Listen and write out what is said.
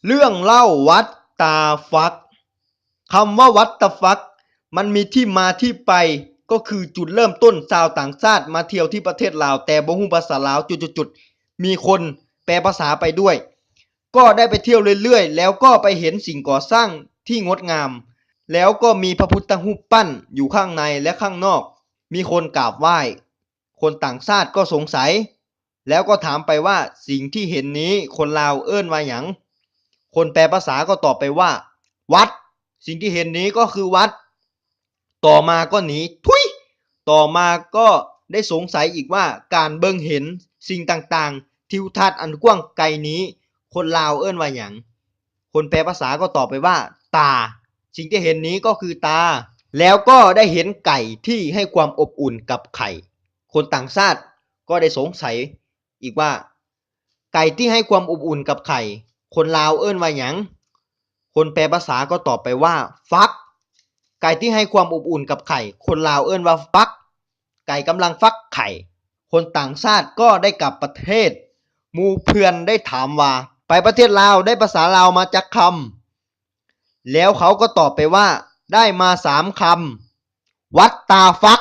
ເລື່ອງເລົ່າວັດຕາຟັກ. ຄຳວ່າ What the fuck ມັນມີທີ່ມາທີ່ໄປ ກໍຄືຈຸດເລີ່ມຕົ້ນຊາວຕ່າງຊາດມາທ່ຽວທີ່ປະເທດລາວ ແຕ່ບໍ່ຮູ້ພາສາລາວ ຈຸດໆໆ ມີຄົນແປພາສາໄປດ້ວຍ ກໍໄດ້ໄປທ່ຽວເລື້ອຍໆ ແລ້ວກໍໄປເຫັນສິ່ງກໍ່ສ້າງທີ່ງົດງາມ ແລ້ວກໍມີພະພຸດທະຮູບປັ້ນຢູ່ຂ້າງໃນ ແລະ ຂ້າງນອກ ມີຄົນກາບໄຫວ້. ຄົນຕ່າງຊາດກໍສົງໄສ ແລ້ວກໍຖາມໄປວ່າ ສິ່ງທີ່ເຫັນນີ້ຄົນລາວເອີ້ນວ່າຫຍັງ? ຄົນແປພາສາກໍຕອບໄປວ່າ ວັດ ສິ່ງທີ່ເຫັນນີ້ກໍຄືວັດ. ຕໍ່ມາກໍໜີ ທຸຍ! ຕໍ່ມາກໍໄດ້ສົງໄສອີກວ່າ ການເບິ່ງເຫັນສິ່ງຕ່າງໆ ທິວທັດອັນກວ້າງໄກນີ້ ຄົນລາວເອີ້ນວ່າຫຍັງ? ຄົນແປພາສາກໍຕອບໄປວ່າ ຕາ ສິ່ງທີ່ເຫັນນີ້ກໍຄືຕາ. ແລ້ວກໍໄດ້ເຫັນໄກ່ທີ່ໃຫ້ຄວາມອົບອຸ່ນກັບໄຂ່. ຄົນຕ່າງຊາດກໍໄດ້ສົງໄສອີກວ່າ ໄກ່ທີ່ໃຫ້ຄວາມອົບອຸ່ນກັບໄຂ່ ຄົນລາວເອີ້ນວ່າຫຍັງ? ຄົນແປພາສາກໍຕອບໄປວ່າ ຟັກ. ໄກ່ທີ່ໃຫ້ຄວາມອົບອຸ່ນກັບໄຂ່ ຄົນລາວເອີ້ນວ່າຟັກ. ໄກ່ກຳລັງຟັກໄຂ່. ຄົນຕ່າງຊາດກໍໄດ້ກັບປະເທດ. ໝູ່ເພື່ອນໄດ້ຖາມວ່າ ໄປປະເທດລາວໄດ້ພາສາລາວມາຈັກຄຳ? ແລ້ວເຂົາກໍຕອບໄປວ່າ ໄດ້ມາສາມຄຳ. What the fuck?